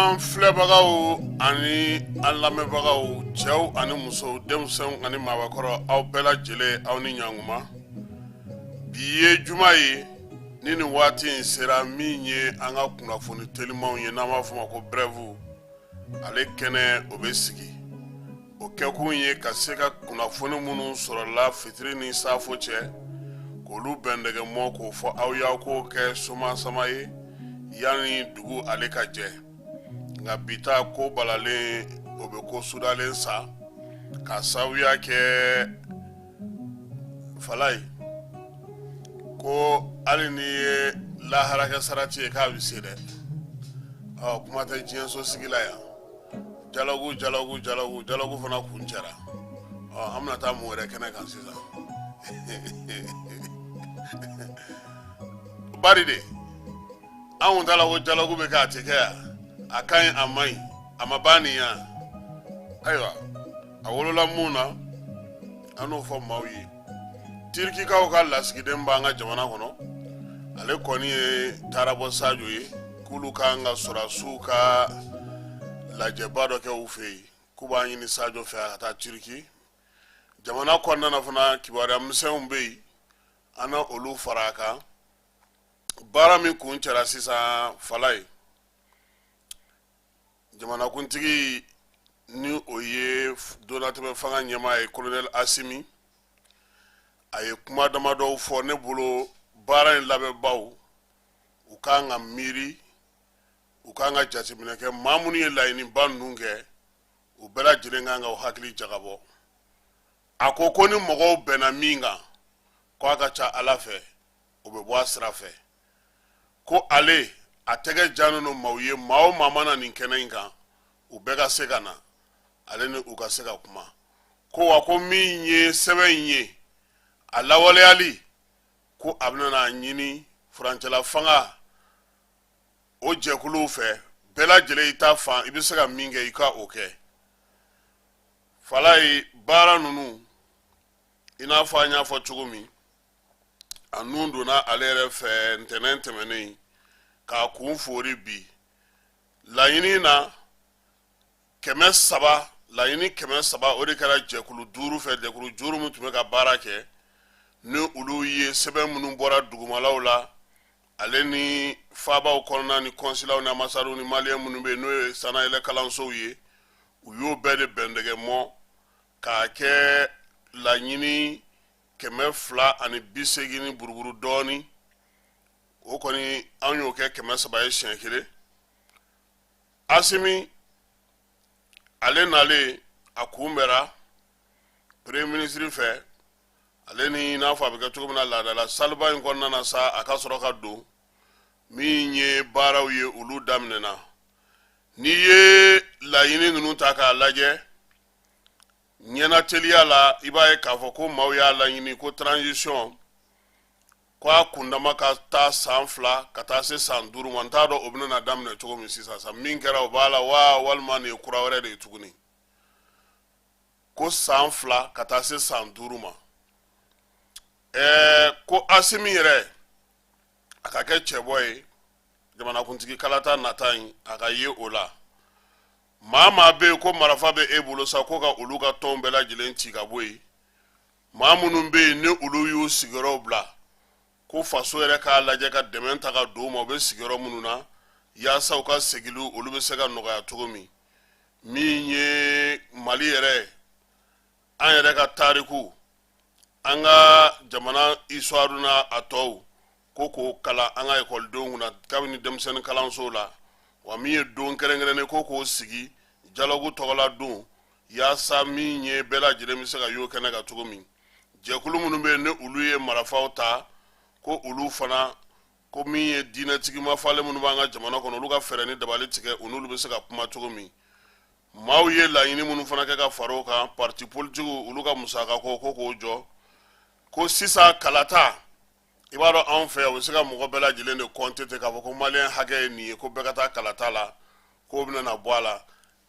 An filɛbagaw ani an lamɛnbagaw, cɛw ani musow, denmisɛnw ani maabakɔrɔ, aw bɛɛ lajɛlen, aw ni ɲankuma. Bi ye juma ye, ni nin waati in sera, min ye an ka kunnafoni telimanw ye, n'an b'a fɔ ma ko brève, ale kɛnɛ o bɛ sigi. O kɛkun ye ka se ka kunnafoni minnu sɔrɔla fitiri ni saafo cɛ, k'olu bɛndɛgɛ mɔ k'o fɔ aw y'aw k'o kɛ somasama ye yanni dugu ale ka jɛ. Nka bi ta ko balalen, o bɛ ko sudalen sa, k'a sababuya kɛ fala ye ko hali n'i ye lahara kɛ sarati ye, k'a bɛ se dɛ. Ɔ, kuma tɛ diɲɛso sigi la yan. Dialogue, dialogue, dialogue, dialogue fana kuncɛra. Ɔ, an bɛna taa mun wɛrɛ kɛnɛ kan sisan? Bari de an kun t'a la ko dialogue bɛ kɛ, a tɛ kɛ yan, a ka ɲi, a man ɲi, a ma ban nin yan. Ayiwa, a wolola mun na, an n'o fɔ maaw ye. Tirikikaw ka lasigiden b'an ka jamana kɔnɔ, ale kɔni ye taarabɔ Sajo ye, k'olu kan ka sɔrɔdasiw ka lajɛba dɔ kɛ u fɛ yen, k'u b'a ɲini Sajo fɛ a ka taa Tiriki jamana kɔnɔna na. Fana kibaruya misɛnw bɛ yen, an na olu fara a kan. Baara min kuncɛra sisan, fala ye jamanakuntigi, ni o ye donnatɛmɛ fanga ɲɛmaa ye, kolonɛli Asimi, a ye kuma damadɔw fɔ. Ne bolo, baara in labɛnbaw, u kan ka miiri, u kan ka jateminɛ kɛ. Maa minnu ye laɲiniba ninnu kɛ, u bɛɛ lajɛlen kan ka u hakili jagabɔ. A ko ko ni mɔgɔw bɛnna min kan, ko a ka ca Ala fɛ, o bɛ bɔ a sira fɛ. Ko ale a tɛgɛ jannen don maaw ye, maa o maa mana nin kɛnɛ in kan, u bɛɛ ka se ka na, ale ni u ka se ka kuma. Ko wa ko min ye sɛbɛn in ye, a lawaleyali, ko a bɛna n'a ɲini furancɛla fanga o jɛkuluw fɛ, bɛɛ lajɛlen i ta fan, i bɛ se ka min kɛ, i ka o kɛ. Falaye, baara ninnu, i n'a fɔ an y'a fɔ cogo min, a nun donna ale yɛrɛ fɛ ntɛnɛn tɛmɛnen k'a kun foori bi. Laɲini na 300, laɲini 300, o de kɛra jɛkulu duuru fɛ, jɛkulu duuru min tun bɛ ka baara kɛ, ni olu ye sɛbɛn minnu bɔra dugumalaw la, ale ni faabaw kɔnɔna ni kɔnsilaw ni anbasadiw ni maliyɛn minnu bɛ yen, n'o ye sannayɛlɛ kalansow ye, u y'o bɛɛ de bɛndɛgɛ mɔ k'a kɛ laɲini 280 ni buruburu dɔɔnin. O kɔni, an y'o kɛ 300 ye siɲɛ kelen. Asimi ale nalen, a kunbɛra premier ministre fɛ, ale ni, i n'a fɔ a bɛ kɛ cogo min na laadala saliba in kɔnɔna na sa, a ka sɔrɔ ka don. Min ye baaraw ye, olu daminɛna. N'i ye laɲini ninnu ta k'a lajɛ ɲɛnateliya la, i b'a ye k'a fɔ ko maaw y'a laɲini ko transition, ko a kundama ka taa san 2 ka taa se san 5 ma. N t'a dɔn o bɛna na daminɛ cogo min sisan sa, min kɛra o b'a la wa, walima nin ye kura wɛrɛ de ye tuguni, ko san 2 ka taa se san 5 ma. Ko Asimi yɛrɛ, a ka kɛ cɛbɔ ye jamanakuntigi kalata nata in, a ka ye o la. Maa maa bɛ yen ko marifa bɛ e bolo sa, ko ka olu ka tɔnw bɛɛ lajɛlen ci ka bɔ yen. Maa minnu bɛ yen ni olu y'u sigiyɔrɔw bila, ko faso yɛrɛ k'a lajɛ ka dɛmɛ ta ka don u ma, u bɛ sigiyɔrɔ minnu na, yaasa u ka segiliw olu bɛ se ka nɔgɔya cogo min. Min ye Mali yɛrɛ, an yɛrɛ ka tariku, an ka jamana histoire n'a a tɔw, ko k'o kalan an ka ekɔlidenw kunna kabini denmisɛnnin kalansow la. Wa min ye don kɛrɛnkɛrɛnnen, ko k'o sigi dialogue tɔgɔla don, yaasa min ye bɛɛ lajɛlen bɛ se ka y'o kɛnɛ kan cogo min. Jɛkulu minnu bɛ yen ni olu ye marifaw ta, ko olu fana, ko min ye diinɛtigi mafalen minnu b'an ka jamana kɔnɔ, olu ka fɛɛrɛ ni dabali tigɛ, u n'olu bɛ se ka kuma cogo min. Maaw ye laɲini minnu fana kɛ ka fara o kan, parti politikiw, olu ka musaka ko, ko k'o jɔ. Ko sisan kalata, i b'a dɔn anw fɛ yan, u bɛ se ka mɔgɔ bɛɛ lajɛlen de kɔnte ten k'a fɔ ko maliyɛn hakɛ ye nin ye, ko bɛɛ ka taa kalata la, k'o bɛna na bɔ a la.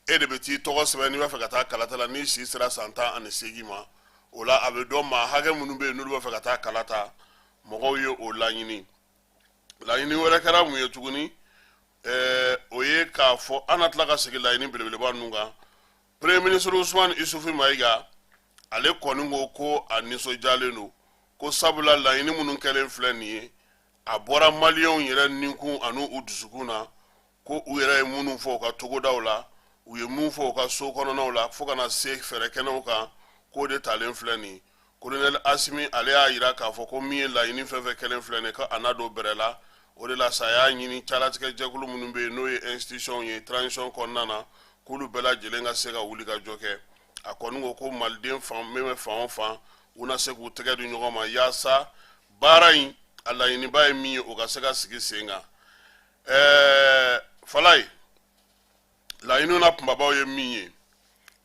E de bɛ t'i tɔgɔ sɛbɛn n'i b'a fɛ ka taa kalata la, n'i si sera san 18 ma. O la, a bɛ dɔn maa hakɛ minnu bɛ yen n'olu b'a fɛ ka taa kalata. Mɔgɔw ye o laɲini. Laɲini wɛrɛ kɛra mun ye tuguni? O ye k'a fɔ an na tila ka segin laɲini belebeleba ninnu kan. Premier ministre Usumani Isufu Mayiga, ale kɔni ko ko a nisɔndiyalen don, ko sabula laɲini minnu kɛlen filɛ nin ye, a bɔra maliyɛnw yɛrɛ ninkun ani u dusukun na, ko u yɛrɛ ye minnu fɔ u ka togodaw la, u ye mun fɔ u ka so kɔnɔnaw la, fo ka na se fɛɛrɛ kɛnɛw kan, k'o de talen filɛ nin ye. Kolonɛli Asimi, ale y'a yira k'a fɔ ko min ye laɲini fɛn fɛn kɛlen filɛ nin ye, ko a na don bɛrɛ la. O de la sa, a y'a ɲini calatigɛ jɛkulu minnu bɛ yen, n'o ye institution ye transition kɔnɔna na, k'olu bɛɛ lajɛlen ka se ka wuli ka jɔ kɛ. A kɔni ko ko maliden fan min bɛ fan o fan, u na se k'u tɛgɛ di ɲɔgɔn ma yaasa baara in, a laɲiniba ye min ye, o ka se ka sigi sen kan. Falaye, laɲiniw na kunbabaw ye min ye,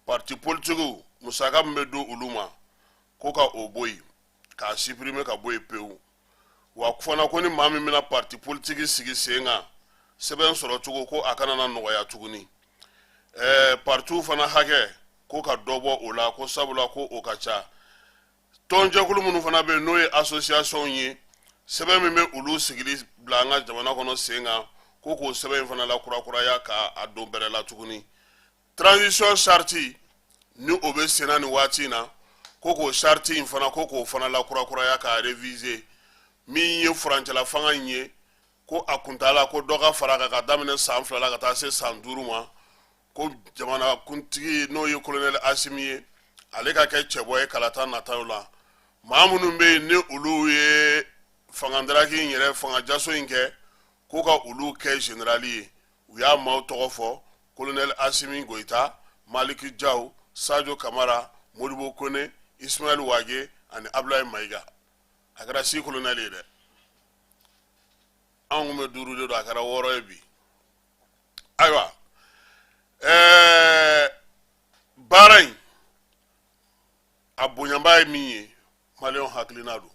parti politikiw musaka min bɛ di olu ma, ko ka o bɔ yen, k'a supprimer ka bɔ yen pewu. Wa fana ko ni maa min bɛna parti politiki sigi sen kan, sɛbɛn sɔrɔ cogo, ko a kana na nɔgɔya tuguni. Partiw fana hakɛ, ko ka dɔ bɔ o la, ko sabula ko o ka ca. Tɔnjɛkulu minnu fana bɛ yen, n'o ye association ye, sɛbɛn min bɛ olu sigili bila an ka jamana kɔnɔ sen kan, ko k'o sɛbɛn in fana lakurakuraya k'a don bɛrɛ la tuguni. Transition charte ni o bɛ senna nin waati in na, ko k'o charte in fana, ko k'o fana lakurakuraya k'a réviser. Min ye furancɛla fanga in ye, ko a kuntaala, ko dɔ ka fara a kan ka daminɛ san 2 la ka taa se san 5 ma. Ko jamanakuntigi, n'o ye kolonɛli Asimi ye, ale ka kɛ cɛbɔ ye kalata nataw la. Maa minnu bɛ yen ni olu ye fangadaraki in yɛrɛ, fanga jaso in kɛ, ko ka olu kɛ generali ye. U y'a maaw tɔgɔ fɔ: kolonɛli Asimi Goyita, Maliki Jaw, Sajo Kamara, Modibo Kone, Ismaɛl Wage ani Abulayi Mayiga. A kɛra six kolonɛli ye dɛ. Anw kun bɛ duuru de don, a kɛra wɔɔrɔ ye bi. Ayiwa, baara in a bonyaba ye min ye, maliyɛnw hakilina don,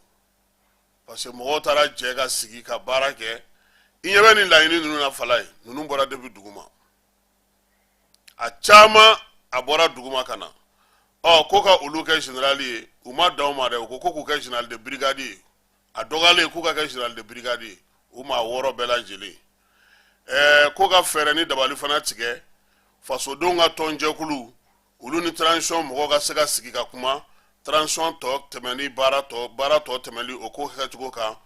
parce que mɔgɔw taara jɛ ka sigi ka baara kɛ. I ɲɛ bɛ nin laɲini ninnu na, Falaye, ninnu bɔra depuis duguma, a caman a bɔra duguma ka na. Ɔ, ko ka olu kɛ général ye, u ma dan o ma dɛ, u ko ko k'u kɛ général de brigade ye. A dɔgɔyalen, k'u ka kɛ général de brigade ye, u maa wɔɔrɔ bɛɛ lajɛlen. Ko ka fɛɛrɛ ni dabali fana tigɛ, fasodenw ka tɔnjɛkulu, olu ni transition mɔgɔw ka se ka sigi ka kuma transition tɔ tɛmɛni, baara tɔ tɛmɛli, o ko kɛcogo kan,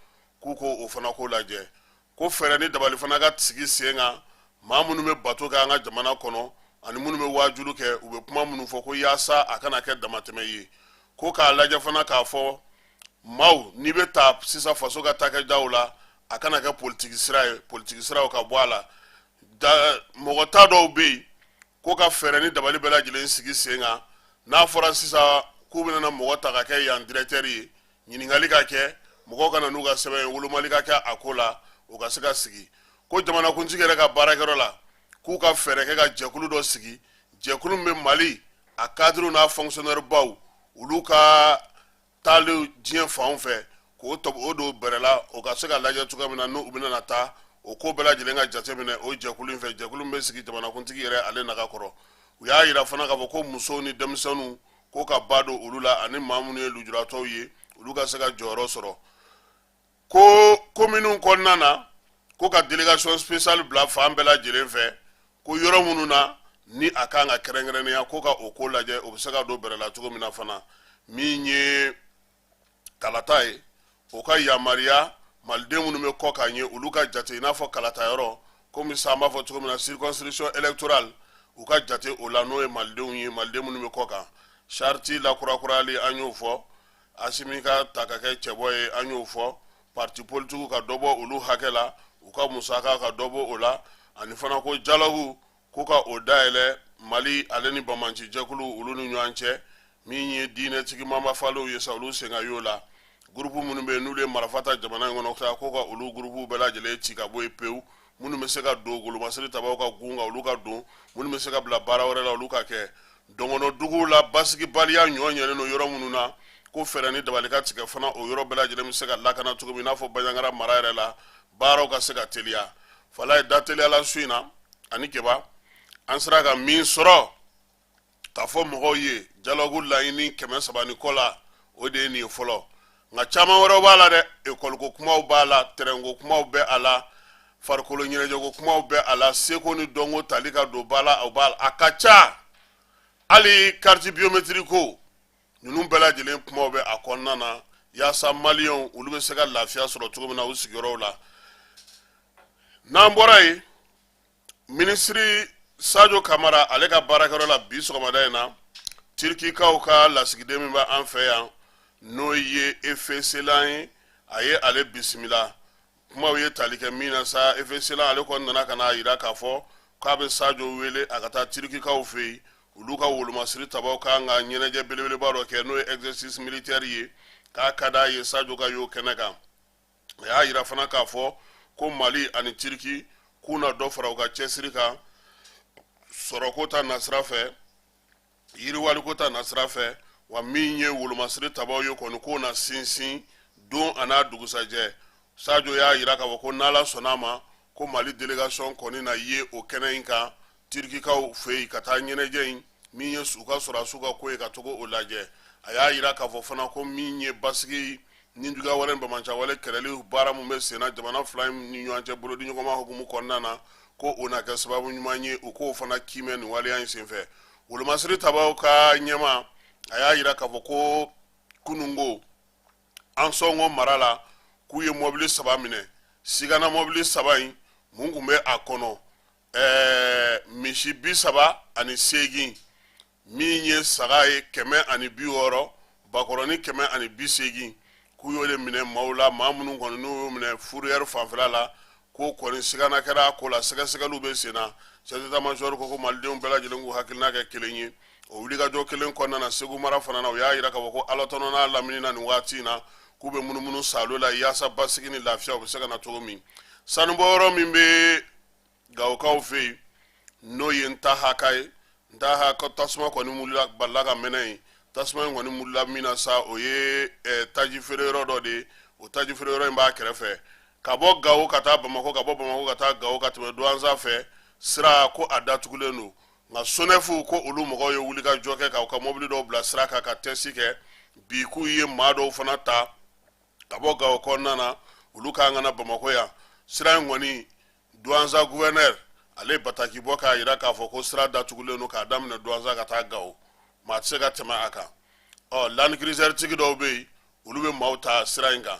k'u ko o fana ko lajɛ. Ko fɛɛrɛ ni dabali fana ka sigi sen kan, maa minnu bɛ bato kɛ an ka jamana kɔnɔ ani minnu bɛ waajulu kɛ, u bɛ kuma minnu fɔ, ko yaasa a kana kɛ damatɛmɛ ye. Ko k'a lajɛ fana k'a fɔ maaw n'i bɛ taa sisan faso ka taakɛdaw la, a kana kɛ politiki sira ye, politiki siraw ka bɔ a la. Da mɔgɔ ta dɔw bɛ yen, ko ka fɛɛrɛ ni dabali bɛɛ lajɛlen sigi sen kan, n'a fɔra sisan k'u bɛna mɔgɔ ta ka kɛ yan directeur ye, ɲininkali ka kɛ, mɔgɔw ka na n'u ka sɛbɛn ye, wolomali ka kɛ a ko la, o ka se ka sigi. Ko jamanakuntigi yɛrɛ ka baarakɛyɔrɔ la, k'u ka fɛɛrɛ kɛ ka jɛkulu dɔ sigi, jɛkulu min bɛ Mali a cadre n'a fonctionnaire baw, olu ka taali diɲɛ fanw fɛ, k'o o don bɛrɛ la, o ka se ka lajɛ cogoya min na n'u bɛna taa, o ko bɛɛ lajɛlen ka jateminɛ o jɛkulu in fɛ, jɛkulu min bɛ sigi jamanakuntigi yɛrɛ ale naga kɔrɔ. U y'a yira fana k'a fɔ ko musow ni denmisɛnninw, ko ka ba don olu la, ani maa minnu ye lujuratɔw ye, olu ka se ka jɔyɔrɔ sɔrɔ. Ko kominiw kɔnɔna na, ko ka délégation spéciale bila fan bɛɛ lajɛlen fɛ, ko yɔrɔ minnu na ni a kan ka kɛrɛnkɛrɛnnenya, ko ka o ko lajɛ, o bɛ se ka don bɛrɛ la cogo min na fana. Min ye kalata ye, o ka yamaruya maliden minnu bɛ kɔ k'a ɲɛ, olu ka jate i n'a fɔ kalata yɔrɔ, komi sisan an b'a fɔ cogo min na circonscription électorale, u ka jate o la, n'o ye malidenw ye, maliden minnu bɛ kɔ kan. Charte lakurakurayali, an y'o fɔ. Asimi ka ta ka kɛ cɛbɔ ye, an y'o fɔ. Parti politikiw, ka dɔ bɔ olu hakɛ la, u ka musaka, ka dɔ bɔ o la. Ani fana ko dialogue, ko ka o dayɛlɛ Mali ale ni banbaanci jɛkulu, olu ni ɲɔgɔn cɛ. Min ye diinɛtigi mamafalew ye sa, olu sen ka y'o la. Gurupu minnu bɛ yen n'olu ye marifa ta jamana in kɔnɔ sa, ko ka olu gurupuw bɛɛ lajɛlen ci ka bɔ yen pewu. Minnu bɛ se ka don golomasiri tabaw ka gun kan, olu ka don. Minnu bɛ se ka bila baara wɛrɛ la, olu ka kɛ. Dɔngɔnɔduguw la, basigibaliya ɲɔ ɲɛnen don yɔrɔ minnu na, ko fɛɛrɛ ni dabali ka tigɛ fana, o yɔrɔ bɛɛ lajɛlen bɛ se ka lakana cogo min, i n'a fɔ Banjagara mara yɛrɛ la, baaraw ka se ka teliya. Falaye, da teliyala su in na ani keba, an sera ka min sɔrɔ k'a fɔ mɔgɔw ye dialogue laɲini 300 ni kɔ la, o de ye nin ye fɔlɔ. Nka caman wɛrɛw b'a la dɛ, ekɔliko kumaw b'a la, tɛrɛnko kumaw bɛ a la. Farikolo ɲɛnajɛko kumaw bɛ a la, seko ni dɔnko tali ka don ba la, o b'a la. A ka ca hali carte biométrique ko ninnu bɛɛ lajɛlen kumaw bɛ a kɔnɔna na, yaasa maliyɛnw olu bɛ se ka lafiya sɔrɔ cogo min na u sigiyɔrɔw la. N'an bɔra yen, minisiri Sajo Kamara ale ka baarakɛyɔrɔ la bi sɔgɔmada in na, Tirikikaw ka lasigiden min bɛ an fɛ yan, n'o ye Efe Selan ye, a ye ale bisimila. Kumaw ye tali kɛ min na sa, Efe Selan ale kɔni nana ka n'a yira k'a fɔ k'a bɛ Sajo wele a ka taa Tirikikaw fɛ yen. Olu ka wolomasiri tabaw kan ka ɲɛnajɛ belebeleba dɔ kɛ, n'o ye exercice militaire ye, k'a ka d'a ye Sajo ka y'o kɛnɛ kan. A y'a yira fana k'a fɔ ko Mali ani Tiriki k'u na dɔ fara u ka cɛsiri kan sɔrɔko ta nasira fɛ, yiriwaliko ta nasira fɛ, wa min ye wolomasiri tabaw ye kɔni, k'o na sinsin don a n'a dugusajɛ. Sajo y'a yira k'a fɔ ko n'Ala sɔnna a ma, ko Mali délégation kɔni na ye o kɛnɛ in kan Tirikikaw fɛ yen, ka taa ɲɛnajɛ in min ye u ka sɔrɔdasiw ka ko ye, ka taga o lajɛ. A y'a yira k'a fɔ fana ko min ye basigi nijuguya wale, banbaanciya wale kɛlɛli baara min bɛ senna jamana fila in ni ɲɔgɔn cɛ bolodiɲɔgɔnma hukumu kɔnɔna na, ko o na kɛ sababu ɲuman ye u k'o fana kiimɛ nin waleya in senfɛ. Wolomasiri tabaw ka ɲɛmaa, a y'a yira k'a fɔ ko kununko Ansɔngo mara la, k'u ye mɔbili saba minɛ. Sigana mɔbili saba in, mun tun bɛ a kɔnɔ? Misi 38, min ye saga ye 160, bakɔrɔni 180, k'u y'o de minɛ maaw la. Maa minnu kɔni n'u y'o minɛ fourrière fanfɛla la, k'o kɔni sigana kɛra a ko la, sɛgɛsɛgɛliw bɛ sen na. Chef d'état-major ko malidenw bɛɛ lajɛlen k'u hakilina kɛ kelen ye. O wulikajɔ kelen kɔnɔna na, Segu mara fana na, u y'a yira k'a fɔ ko Alatɔnɔ n'a lamini na nin waati in na, k'u bɛ munumunu saalo la yaasa basigi ni lafiya u bɛ se ka na cogo min. Sanubɔyɔrɔ min bɛ Gawokaw fɛ yen, n'o ye Ntahaka ye, Ntahaka tasuma kɔni wulila, balila ka mɛnɛ yen. Tasuma in kɔni wulila min na sa, o ye taji feere yɔrɔ dɔ de ye. O taji feere yɔrɔ in b'a kɛrɛfɛ. Ka bɔ Gawo ka taa Bamakɔ, ka bɔ Bamakɔ ka taa Gawo, ka tɛmɛ Duwanza fɛ, sira ko a datugulen don. Nka SONEF ko olu mɔgɔw ye wulikajɔ kɛ k'u ka mɔbili dɔw bila sira kan ka test kɛ bi, k'u ye maa dɔw fana ta ka bɔ Gawo kɔnɔna na, olu kan ka na Bamakɔ yan. Sira in kɔni, Duwanza gouverneur ale bataki bɔ k'a yira k'a fɔ ko sira datugulen don k'a daminɛ Duwanza ka taa Gawo, maa tɛ se ka tɛmɛ a kan. Ɔ Land Cruiser tigi dɔw bɛ yen, olu bɛ maaw ta sira in kan.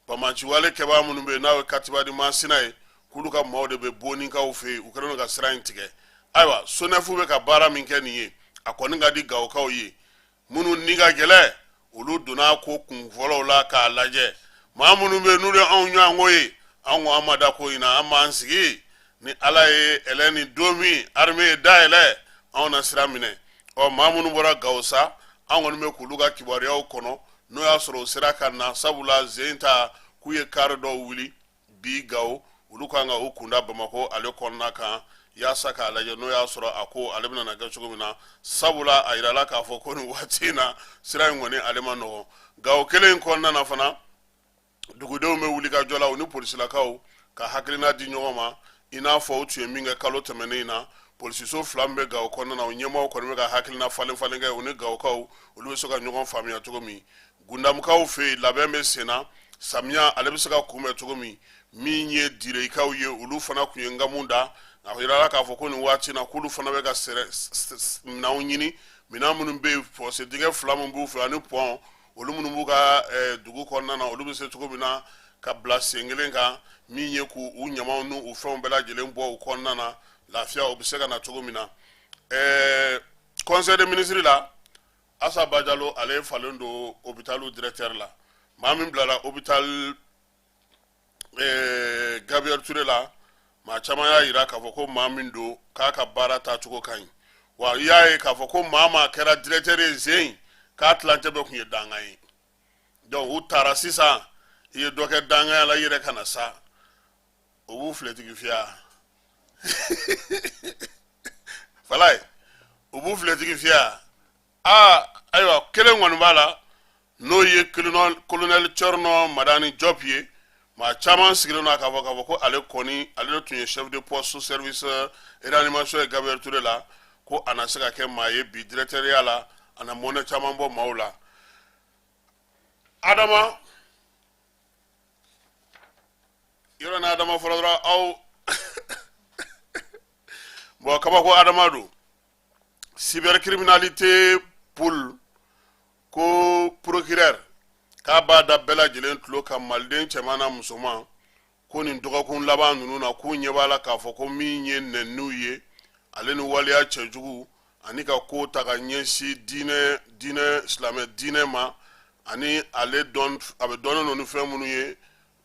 Banbaanciwale kɛbaa minnu bɛ yen, n'a ye Katiba di Masina ye, k'olu ka maaw de bɛ Bonikaw fɛ yen, u kɛlen don ka sira in tigɛ. Ayiwa, SONEF bɛ ka baara min kɛ nin ye, a kɔni ka di Gawokaw ye. Minnu ni ka gɛlɛn, olu donna ko kun fɔlɔw la k'a lajɛ. Maa minnu bɛ yen n'olu ye anw ɲɔgɔnko ye, an ko an ma da ko in na, an b'an sigi ni Ala ye ɛlɛ ni don min armée ye dayɛlɛ, anw na sira minɛ. Ɔ maa minnu bɔra Gawo sa, an kɔni bɛ k'olu ka kibaruyaw kɔnɔ, n'o y'a sɔrɔ u sera ka na, sabula zen ta k'u ye kari dɔw wuli bi Gawo, olu kan ka u kunda Bamakɔ ale kɔnɔna kan yaasa k'a lajɛ n'o y'a sɔrɔ a ko ale bɛna kɛ cogo min na, sabula a yirala k'a fɔ ko nin waati in na, sira in kɔni ale ma nɔgɔn. Gawo kelen in kɔnɔna na fana, dugudenw bɛ wuli ka jɔ la, u ni polisilakaw ka hakilina di ɲɔgɔn ma, i n'a fɔ u tun ye min kɛ kalo tɛmɛnen in na. Polisiso fila min bɛ Gawo kɔnɔna na, u ɲɛmaaw kɔni bɛ ka hakilina falen falen kɛ, u ni Gawokaw olu bɛ se ka ɲɔgɔn faamuya cogo min. Gundamukaw fɛ yen, labɛn bɛ sen na, samiya ale bɛ se ka kunbɛn cogo min. Min ye Direyikaw ye, olu fana tun ye nkamu da. A yirala k'a fɔ ko nin waati na, k'olu fana bɛ ka minɛnw ɲini, minɛn minnu bɛ yen, fosse dingɛ fila min b'u fɛ ani pɔn, olu minnu b'u ka dugu kɔnɔna na, olu bɛ se cogo min na ka bila sen kelen kan, min ye k'u u ɲamaw n'u fɛnw bɛɛ lajɛlen bɔ u kɔnɔna na, lafiya o bɛ se ka na cogo min na. Conseil des ministres la, Asa Bajalo ale falen don hôpital directeur la. Maa min bilala hôpital Gabriel Touré la, maa caman y'a yira k'a fɔ ko maa min don, k'a ka baara taacogo ka ɲi. Wa i y'a ye k'a fɔ ko maa maa kɛra directeur ye zen, k'a tilancɛ bɛɛ tun ye dangan ye. Donc u taara sisan, i ye dɔ kɛ danganya la, i yɛrɛ ka na sa, o b'u filetigi fiya falaye, u b'u filetigi fiya. Aa ayiwa, kelen kɔni b'a la, n'o ye colonel Thierno Madani Diop ye. Maa caman sigilen don k'a fɔ ko ale kɔni, ale de tun ye chef de poste service réanimation ye Gabriel Touré la, ko a na se ka kɛ maa ye bi directeur ya la, a na mɔnɛ caman bɔ maaw la. Adama yɔrɔ ni Adama fɔra dɔrɔn, aw Bon, kabako adama don. Cybercriminalité pool ko procureur k'a b'a da bɛɛ lajɛlen tulo kan, maliden cɛman n'a musoman, ko nin dɔgɔkun laban ninnu na, k'u ɲɛ b'a la k'a fɔ ko min ye nɛniw ye, ale ni waleya cɛjugu, ani ka ko ta ka ɲɛsin diinɛ silamɛ diinɛ ma, ani ale dɔn a bɛ dɔnnen don ni fɛn minnu ye,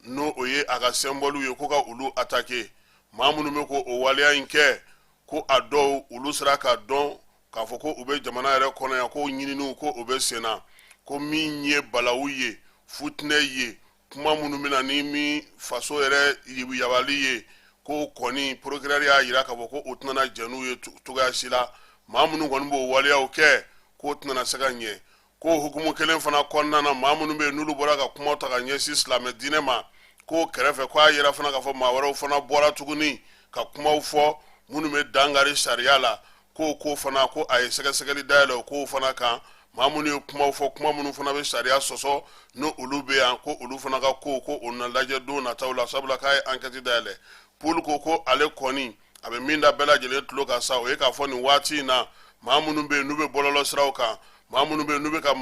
n'o o ye a ka sɛnbɔliw ye, ko ka olu atake. Maa minnu bɛ ko o waleya in kɛ, ko a dɔw olu sera ka dɔn k'a fɔ ko u bɛ jamana yɛrɛ kɔnɔ yan, ko ɲininiw ko o bɛ sen na. Ko min ye balawu ye, futinɛ ye, kuma minnu bɛ na ni min faso yɛrɛ yabali ye, ko kɔni procureur y'a jira k'a fɔ ko u tɛna jɛn n'u ye cogoya si la. Maa minnu kɔni b'o waleyaw kɛ, k'o tɛna se ka ɲɛ. Ko hukumu kelen fana kɔnɔna na, maa minnu bɛ yen n'olu bɔra ka kuma ta ka ɲɛsin silamɛ diinɛ ma, k'o kɛrɛfɛ, ko a yira fana k'a fɔ maa wɛrɛw fana bɔra tuguni ka kumaw fɔ minnu bɛ dankari sariya la, k'o ko fana, ko a ye sɛgɛsɛgɛli dayɛlɛ o kow fana kan. Maa minnu ye kumaw fɔ, kuma minnu fana bɛ sariya sɔsɔ, n'o olu bɛ yan, ko olu fana ka ko, ko o na lajɛ don nataw la, sabula k'a ye ankɛti dayɛlɛ. Pool ko ko ale kɔni a bɛ min da bɛɛ lajɛlen tulo kan sa, o ye k'a fɔ nin waati in na, maa minnu bɛ yen n'u bɛ bɔlɔlɔ siraw kan, maa minnu bɛ yen n'u bɛ ka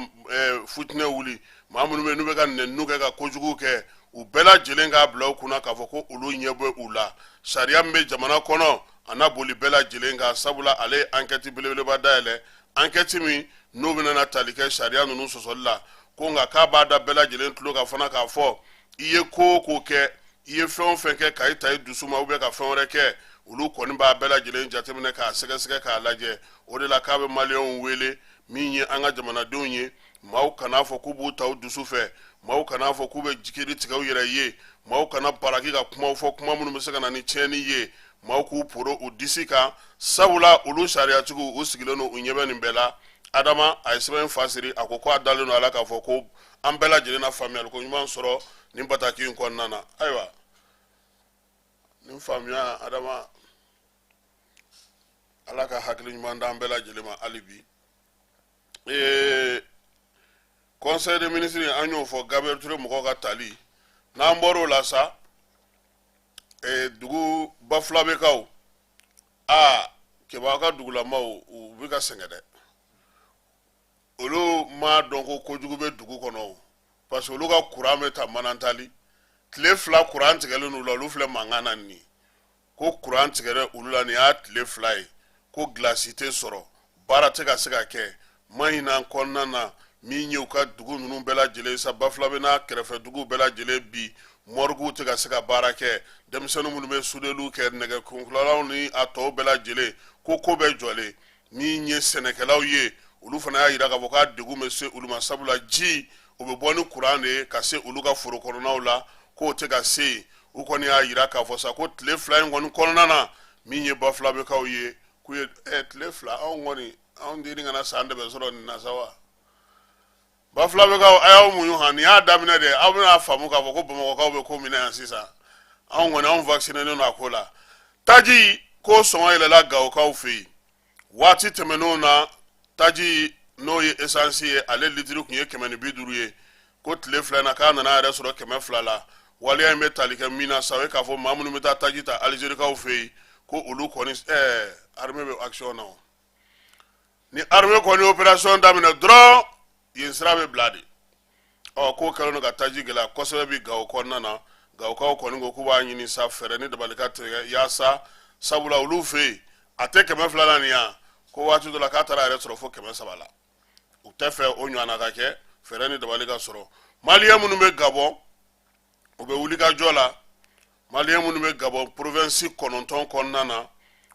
futinɛ wuli, maa minnu bɛ yen n'u bɛ ka nɛniw kɛ, ka kojugu kɛ, u bɛɛ lajɛlen k'a bila u kunna k'a fɔ ko olu ɲɛ bɛ u la. Sariya min bɛ jamana kɔnɔ, a na boli bɛɛ lajɛlen kan, sabula ale ye ankɛti belebeleba dayɛlɛ, ankɛti min n'o bɛna na tali kɛ sariya ninnu sɔsɔli la. Ko nka k'a b'a da bɛɛ lajɛlen tulo kan fana k'a fɔ i ye ko o ko kɛ, i ye fɛn o fɛn kɛ, ka i ta i dusu ma, ou bien ka fɛn wɛrɛ kɛ, olu kɔni b'a bɛɛ lajɛlen jateminɛ k'a sɛgɛsɛgɛ k'a lajɛ. O de la k'a bɛ maliyɛnw wele, min ye an ka jamanadenw ye, maaw kan'a fɔ k'u b'u ta u dusu fɛ, maaw kan'a fɔ k'u bɛ kiiri tigɛ u yɛrɛ ye, maaw kana baraki ka kumaw fɔ, kuma minnu bɛ se ka na ni tiɲɛni ye. Maaw k'u poro u disi kan, sabula olu sariyatigiw, u sigilen don, u ɲɛ bɛ nin bɛɛ la. Adama a ye sɛbɛn fasiri, a ko ko a dalen don a la k'a fɔ ko an bɛɛ lajɛlen na faamuyali ko ɲuman sɔrɔ nin bataki in kɔnɔna na. Ayiwa, nin faamuya, Adama, Ala ka hakili ɲuman d'an bɛɛ lajɛlen ma hali bi. Conseil des ministres, an y'o fɔ, Gabriel Touré mɔgɔw ka tali. N'an bɔr'o la sa, dugu Bafulabekaw, aa, Keba ka dugulamaw, u bɛ ka sɛgɛn dɛ. Olu m'a dɔn ko kojugu bɛ dugu kɔnɔ, parce que olu ka kuran bɛ ta Manantali. Tile 2 kuran tigɛlen u la, olu filɛ mankan na nin ko kuran tigɛra olu la, nin y'a tile 2 ye, ko gilasi tɛ sɔrɔ, baara tɛ ka se ka kɛ. Mahinan kɔnɔna na, min ye u ka dugu ninnu bɛɛ lajɛlen sa, Bafulabe n'a kɛrɛfɛ duguw bɛɛ lajɛlen bi, mɔriguw tɛ ka se ka baara kɛ, denmisɛnnin minnu bɛ sudeliw kɛ, nɛgɛkunkulalaw ni a tɔw bɛɛ lajɛlen, ko ko bɛɛ jɔlen. Min ye sɛnɛkɛlaw ye, olu fana y'a jira k'a fɔ k'a degun bɛ se olu ma, sabula ji o bɛ bɔ ni kuran de ye ka se olu ka foro kɔnɔnaw la, k'o tɛ ka se yen. U kɔni y'a jira k'a fɔ sa ko tile 2 in kɔni kɔnɔna na, min ye Bafulabekaw ye, k'u ye tile 2, anw kɔni anw den kana san dɛmɛ sɔrɔ nin na sa wa. Bafulabekaw, a y'aw muɲu han, nin y'a daminɛ de. Aw bɛna faamu k'a fɔ ko Bamakɔkaw bɛ ko min na yan sisan, anw kɔni anw vaccinelen don a ko la. Taji ko sɔngɔ yɛlɛla Gawokaw fɛ yen waati tɛmɛnenw na. Taji, n'o ye esansi ye, ale litiri tun ye 150 ye, ko tile 2 na, k'a nana yɛrɛ sɔrɔ 200 la. Waleya in bɛ tali kɛ min na sa, o ye k'a fɔ maa minnu bɛ taa taji ta Alizerikaw fɛ yen, ko olu kɔni armée bɛ action na. Ni armée kɔni opération daminɛ dɔrɔn, yen sira bɛ bila de. Ɔ, k'o kɛlen don ka taji gɛlɛya kosɛbɛ bi Gawo kɔnɔna na. Gawokaw kɔni ko k'u b'a ɲini sa, fɛɛrɛ ni dabali ka tigɛ yaasa, sabula olu fɛ yen a tɛ 200 la nin yan, ko waati dɔ la k'a taara yɛrɛ sɔrɔ fo 300 la. U tɛ fɛ o ɲɔgɔnna ka kɛ, fɛɛrɛ ni dabali ka sɔrɔ. Maliyɛn minnu bɛ Gabɔn, u bɛ wulikajɔ la. Maliyɛn minnu bɛ Gabɔn province 9 kɔnɔna na,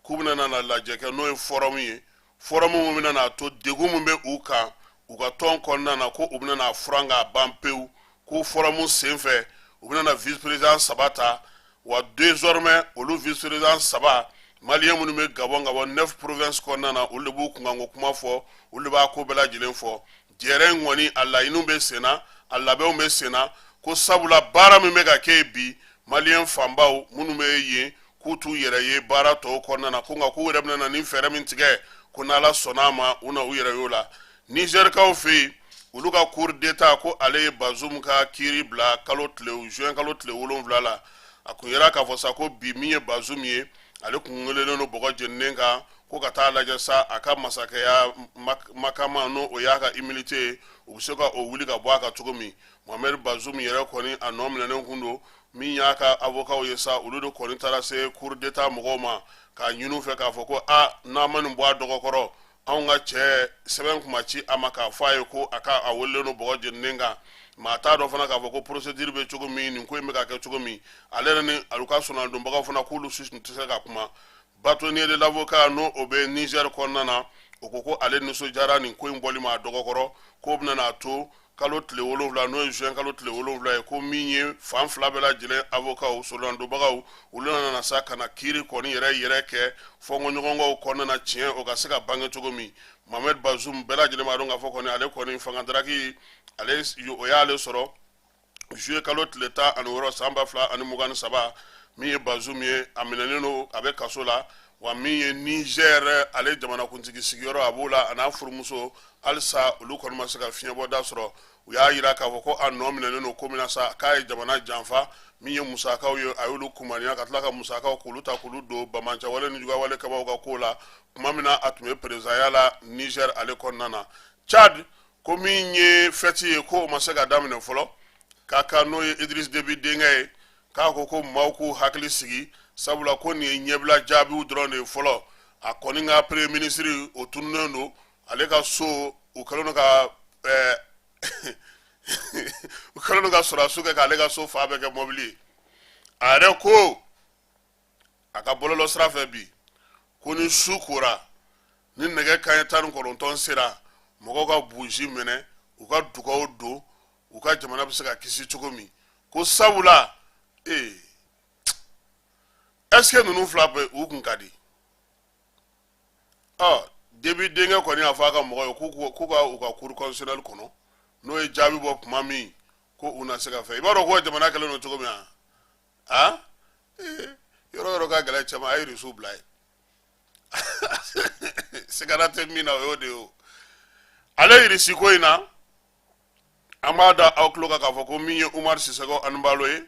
k'u bɛna na lajɛ kɛ, n'o ye forum ye, forum min bɛna n'a to degun min bɛ u kan u ka tɔn kɔnɔna na, ko u bɛna n'a furan k'a ban pewu. Ko forum senfɛ, u bɛna na vice président saba ta wa. Désormais, olu vice président saba, maliyɛn minnu bɛ Gabɔn ka bɔ neuf province kɔnɔna na, olu de b'u kunkanko kuma fɔ, olu de b'a ko bɛɛ lajɛlen fɔ. Jɛrɛ in kɔni, a laɲiniw bɛ sen na, a labɛnw bɛ sen na, ko sabula baara min bɛ ka kɛ yen bi, maliyɛn fanbaw minnu bɛ yen, k'u t'u yɛrɛ ye baara tɔw kɔnɔna na, ko nka k'u yɛrɛ bɛna na ni fɛɛrɛ min tigɛ, ko n'Ala sɔnna a ma, u na u yɛrɛ y'o la. Nizɛrikaw fɛ yen, olu ka cour d'état ko ale ye Bazoum ka kiiri bila kalo tile juin kalo tile 7 la. A kun yera k'a fɔ sa ko bi, min ye Bazoum ye, Ale kun welelen don bɔgɔ jeninen kan ko ka taa lajɛ sa a ka masakɛya makama, n'o o y'a ka immunité ye, u bɛ se ka o wuli ka bɔ a kan cogo min. Mohamed Bazoum yɛrɛ kɔni, a nɔ minɛnen kun don. Min y'a ka avocat ye sa, olu de kɔni taara se cour d'état mɔgɔw ma k'a ɲini u fɛ k'a fɔ ko a n'a ma nin bɔ a dɔgɔkɔrɔ, anw ka cɛ sɛbɛn kuma ci a ma k'a fɔ a ye ko a ka a welelen don bɔgɔ jeninen kan. Maa t'a dɔn fana k'a fɔ ko procédure bɛ cogo min, nin ko in bɛ ka kɛ cogo min. Ale yɛrɛ ni alu ka sɔnadonbagaw fana, k'olu si tun tɛ se ka kuma. Bâtonnier de l'avocat, n'o o bɛ Niger kɔnɔna na, o ko ko ale nisɔndiyara nin ko in bɔli ma a dɔgɔkɔrɔ, k'o bɛna n'a to kalo tile 7, n'o ye juin kalo tile 7 ye, ko min ye fan fila bɛɛ lajɛlen avocat, solonadonbagaw, olu nana sa ka na kiiri kɔni yɛrɛ yɛrɛ kɛ fɔnkɔɲɔgɔnkɔw kɔnɔna na, tiɲɛ o ka se ka bange cogo min. Mohamed Bazoum, bɛɛ lajɛlen b'a dɔn k'a fɔ kɔni ale kɔni fanga daraki ale o y'ale sɔrɔ juillet kalo tile 16 san 2023. Min ye Bazoum ye, a minɛnen don, a bɛ kaso la. Wa min ye Niger ale jamanakuntigi sigiyɔrɔ, a b'o la, a n'a furumuso, halisa olu kɔni ma se ka fiɲɛbɔda sɔrɔ. U y'a yira k'a fɔ ko a nɔ minɛnen don ko min na sa, k'a ye jamana janfa. Min ye musakaw ye, a y'olu kumaniya ka tila ka musakaw k'olu ta k'olu don bamancɛwale ni juguyawale kɛbaaw ka ko la tuma min na a tun bɛ perezidanya la Niger ale kɔnɔna na. Tchad, ko min ye fɛti ye, ko o ma se ka daminɛ fɔlɔ k'a ka, n'o ye Idriss Déby denkɛ ye, k'a ko ko maaw k'u hakili sigi, sabula ko nin ye ɲɛbila jaabiw dɔrɔn de ye fɔlɔ. A kɔni ka premier ministre, o tununnen don. Ale ka so, u kɛlen don ka u kɛlen don ka sɔrɔdasiw kɛ k'ale ka so fan bɛɛ kɛ mɔbili ye. A yɛrɛ ko a ka bɔlɔlɔ sira fɛ bi ko ni su kora, ni nɛgɛ kanɲɛ 19 sera, mɔgɔw ka buzi minɛ, u ka dugaw don u ka jamana bɛ se ka kisi cogo min, ko sabula ee, est ce que ninnu fila bɛɛ u kun ka di? Ɔ, Déby denkɛ kɔni y'a fɔ a ka mɔgɔw ye k'u ka u ka cour constitutionnelle kɔnɔ, n'o ye jaabi bɔ tuma min, ko u na se ka fɛ. I b'a dɔn ko jamana kɛlen don cogo min na, a yɔrɔ yɔrɔ ka gɛlɛn cɛ ma, a ye Irisiw bila yen, sigana tɛ min na, o y'o de ye. O ale Irisi ko in na, an b'a da aw tulo kan k'a fɔ ko min ye Umar Sisoko Anbalo ye,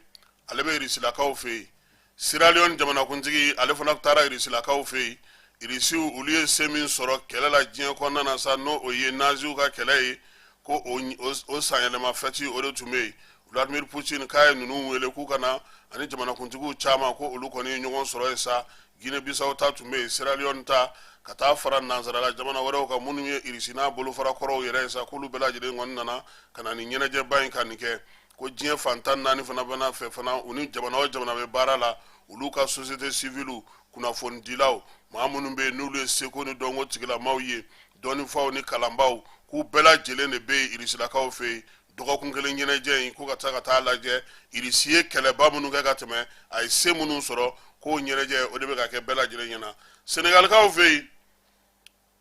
ale bɛ Irisilakaw fɛ yen. Sierra Leone jamanakuntigi, ale fana taara Irisilakaw fɛ yen. Irisiw, olu ye se min sɔrɔ kɛlɛ la diɲɛ kɔnɔna na sa, n'o o ye naziw ka kɛlɛ ye, ko o sanyɛlɛma fɛti, o de tun bɛ yen. Vladimir Putin k'a ye ninnu wele k'u ka na, ani jamanakuntigiw caman, ko olu kɔni ye ɲɔgɔn sɔrɔ yen sa. Guinée Bissau ta tun bɛ yen, Sierra Leone ta, ka taa fara nansarala jamana wɛrɛw kan minnu ye Irisi n'a bolofara kɔrɔw yɛrɛ ye sa, k'olu bɛɛ lajɛlen kɔni nana ka na nin ɲɛnajɛba in ka nin kɛ. Ko diɲɛ fan 14 fana bɛna fɛ fana, u ni jamana o jamana bɛ baara la, olu ka société civile, kunnafonidilaw, maa minnu bɛ yen n'olu ye seko ni dɔnko tigilamaw ye, dɔnnifaw ni kalanbaw, k'u bɛɛ lajɛlen de bɛ yen Irisilakaw fɛ yen dɔgɔkun kelen ɲɛnajɛ in, ko ka taa ka taa lajɛ Irisi ye kɛlɛba minnu kɛ ka tɛmɛ, a ye se minnu sɔrɔ, k'o ɲɛnajɛ, o de bɛ ka kɛ bɛɛ lajɛlen ɲɛna. Senegalikaw fɛ yen,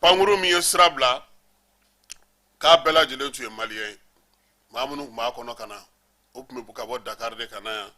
pankuru min ye sira bila, k'a bɛɛ lajɛlen tun ye maliyɛn ye. Maa minnu tun b'a kɔnɔ ka na, o tun bɛ ka bɔ Dakar de ka na yan.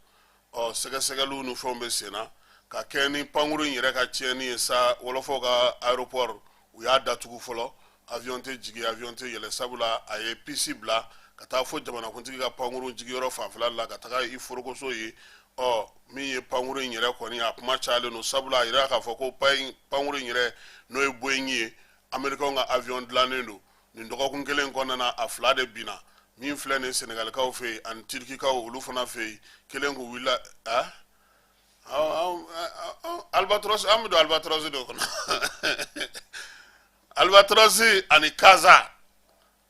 Ɔ, sɛgɛsɛgɛliw ni fɛnw bɛ sen na ka kɛ ni pankuru in yɛrɛ ka tiɲɛni ye sa. Wɔlɔfɔw ka aéroport, u y'a datugu fɔlɔ, avion tɛ jigin, avion tɛ yɛlɛ, sabula a ye pisi bila ka taa fo jamanakuntigi ka pankuru jigiyɔrɔ fanfɛla la ka taga i forokoso ye. Ɔ, min ye pankuru in yɛrɛ kɔni, a kuma cayalen don, sabula a yira k'a fɔ ko pankuru in yɛrɛ, n'o ye Boeing ye, Américain ka avion dilannen don. Nin dɔgɔkun kelen kɔnɔna na, a fila de binna. Min filɛ nin Senegalikaw fɛ yen ani Turkikaw, olu fana fɛ yen, kelen k'u wulila a albatros, an bɛ don albatros de kɔnɔ, albatros ani Kaza.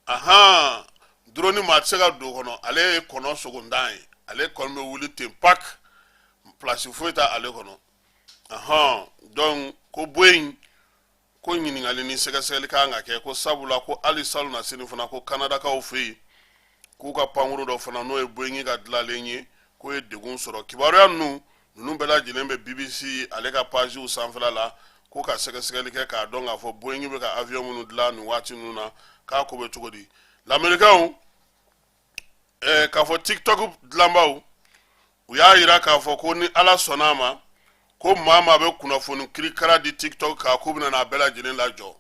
Ahan, drone maa tɛ se ka don kɔnɔ. Ale ye kɔnɔ sogondan ye, ale kɔni bɛ wuli ten pak, place foyi tɛ ale kɔnɔ. Ahan, donc ko Boeing, ko ɲininkali ni sɛgɛsɛgɛli kan ka kɛ, ko sabula ko hali salon na sini fana, ko Kanadakaw fɛ yen, k'u ka pankuru dɔ fana, n'o ye Boeing ka dilanlen ye, k'o ye degun sɔrɔ. Kibaruya ninnu bɛɛ lajɛlen bɛ BBC ale ka pagew sanfɛla la, ko ka sɛgɛsɛgɛli kɛ k'a dɔn k'a fɔ Boeing bɛ ka avion minnu dilan nin waati ninnu na, k'a ko bɛ cogo di. Lamɛrikaw k'a fɔ TikTok dilanbaw, u y'a yira k'a fɔ ko ni Ala sɔnna a ma, ko maa maa bɛ kunnafoni kirikara di TikTok kan, k'u bɛna n'a bɛɛ lajɛlen lajɔ,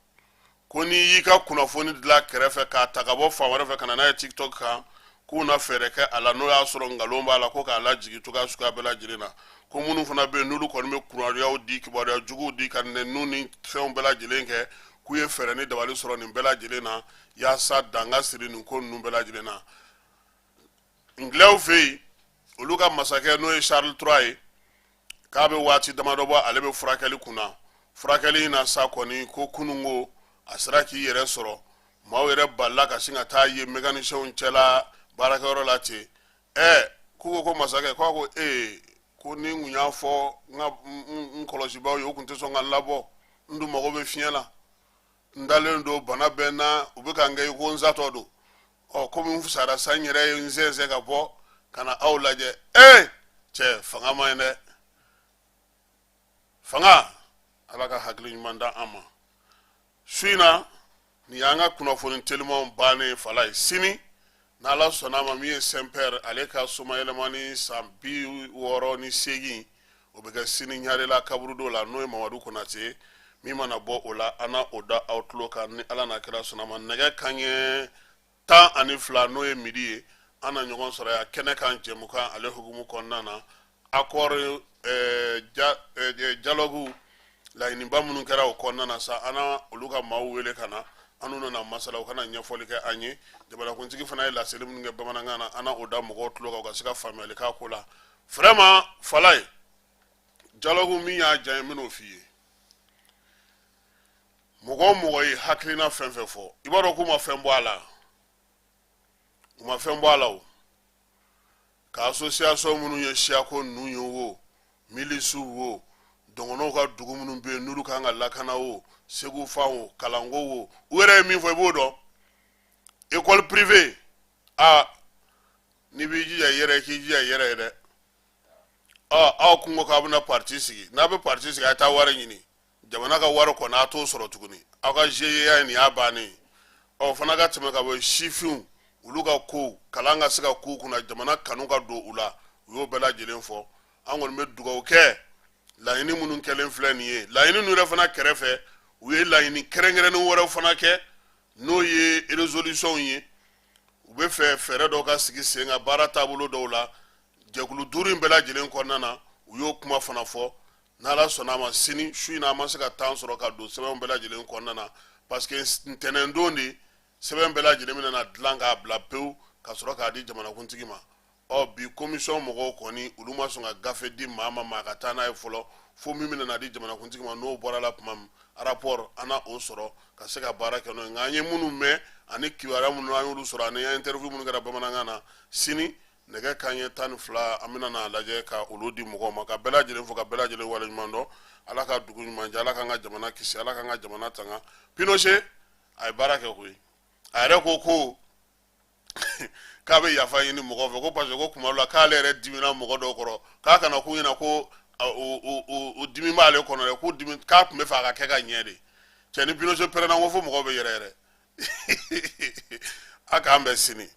ko n'i y'i ka kunnafoni dilan kɛrɛfɛ k'a ta ka bɔ fan wɛrɛ fɛ ka na n'a ye TikTok kan, K'u na fɛɛrɛ kɛ a la, n'o y'a sɔrɔ nkalon b'a la, ko k'a lajigin cogoya suguya bɛɛ lajɛlen na. Ko minnu fana bɛ yen, n'olu kɔni bɛ kunnawariyaw di, kibaruya juguw di, ka nɛniw ni fɛnw bɛɛ lajɛlen kɛ, k'u ye fɛɛrɛ ni dabali sɔrɔ nin bɛɛ lajɛlen na yaasa dan ka siri nin ko ninnu bɛɛ lajɛlen na. Ngilɛw fɛ yen, olu ka masakɛ, n'o ye Charles III ye, k'a bɛ waati damadɔ bɔ ale bɛ furakɛli kunna. Furakɛli in na sa kɔni, ko kununko a sera k'i yɛrɛ sɔrɔ. Maaw yɛrɛ balila ka sin ka taa ye mécanicienw cɛla baarakɛyɔrɔ la ten. Ɛ, k'u ko ko masakɛ, k'a ko ee, ko ni n kun y'a fɔ n ka n kɔlɔsibaw ye, u kun tɛ sɔn ka n labɔ. N dun mago bɛ fiɲɛ la, n dalen don, bana bɛ n na, u bɛ ka n kɛ i ko n satɔ don. Ɔ, komi n fisayara sa, n yɛrɛ ye n sɛnsɛn ka bɔ ka na aw lajɛ. Ee cɛ, fanga man ɲi dɛ, fanga. Ala ka hakili ɲuman da an ma. Su in na, nin y'an ka kunnafoni telimanw bannen fala ye. Sini, n'Ala sɔnna a ma, min ye Saint-Père ale ka somayɛlɛmani san 68, o bɛ kɛ sini Ɲarela kaburudo la, n'o ye Mamadu Konate ye. Min mana bɔ o la, an na o da aw tulo kan ni Ala n'a kira sɔnna ma. Nɛgɛ kanɲɛ 12, n'o ye midi ye, an na ɲɔgɔn sɔrɔ yan kɛnɛ kan, jɛmukan ale hukumu kɔnɔna na. Accord dialogue laɲiniba minnu kɛra o kɔnɔna na sa, an na olu ka maaw wele ka na, an n'u nana masala, u ka na ɲɛfɔli kɛ an ye. Jamanakuntigi fana ye laseli minnu kɛ bamanankan na, an na o da mɔgɔw tulo kan, u ka se ka faamuyali k'a ko la. Vraiment fala ye, dialogue min y'a diya n ye, n bɛn'o f'i ye. Mɔgɔ o mɔgɔ ye hakilina fɛn fɛn fɔ, i b'a dɔn k'u ma fɛn bɔ a la, u ma fɛn bɔ a la. O ka association minnu ye siyako ninnu ye wo, milisiw wo, dɔgɔnɔw ka dugu minnu bɛ yen n'olu kan ka lakana wo, Segu fan wo, kalanko wo, u yɛrɛ ye min fɔ, i b'o dɔn. École privée, aa, n'i b'i jija i yɛrɛ ye, k'i jija i yɛrɛ ye dɛ. Ɔ, aw kun ko k'aw bɛna parti sigi, n'a bɛ parti sigi, a ye taa wari ɲini. Jamana ka wari kɔni, a t'o sɔrɔ tuguni. Aw ka GIE nin y'a bannen ye. Ɔ, fana ka tɛmɛ ka bɔ sifinw, olu ka kow, kalan ka se ka k'u kunna, jamana kanu ka don u la, u y'o bɛɛ lajɛlen fɔ. An kɔni bɛ dugawu kɛ laɲini minnu kɛlen filɛ nin ye. Laɲini ninnu yɛrɛ fana kɛrɛfɛ, u ye laɲini kɛrɛnkɛrɛnnen wɛrɛw fana kɛ, n'o ye résolution ye. U bɛ fɛ fɛɛrɛ dɔw ka sigi sen kan baara taabolo dɔw la jɛkulu duuru in bɛɛ lajɛlen kɔnɔna na. U y'o kuma fana fɔ. N'Ala sɔnna a ma, sini su in na, an ma se ka temps sɔrɔ ka don sɛbɛnw bɛɛ lajɛlen kɔnɔna na, parce que ntɛnɛn don de sɛbɛn bɛɛ lajɛlen bɛna na dilan k'a bila pewu ka sɔrɔ k'a di jamanakuntigi ma. Ɔ, bi commission mɔgɔw kɔni, olu ma sɔn ka gafe di maa ma, maa ka taa n'a ye fɔlɔ, fo min bɛna na di jamanakuntigi ma, n'o bɔra la tuma min, rapport, an na o sɔrɔ ka se ka baara kɛ n'o ye. Nka an ye minnu mɛn ani kibaruya minnu an y'olu sɔrɔ ani interview minnu kɛra bamanankan na, sini nɛgɛ kanɲɛ 12, an bɛna n'a lajɛ ka olu di mɔgɔw ma. Ka bɛɛ lajɛlen fo, ka bɛɛ lajɛlen waleɲuman dɔn. Ala ka dugu ɲuman jɛ, Ala k'an ka jamana kisi, Ala k'an ka jamana tanga. Pinochet a ye baara kɛ koyi. A yɛrɛ ko ko k'a bɛ yafa ɲini mɔgɔw fɛ, ko parce que ko kuma dɔ la k'ale yɛrɛ dimina mɔgɔ dɔw kɔrɔ, k'a kana k'u ɲɛna ko o dimi b'ale kɔnɔ dɛ, k'u dimi, k'a tun bɛ fɛ a ka kɛ ka ɲɛ de. Cɛ, ni Pinochet pɛrɛnna, ko fo mɔgɔw bɛ yɛrɛ yɛrɛ. A k'an bɛn sini.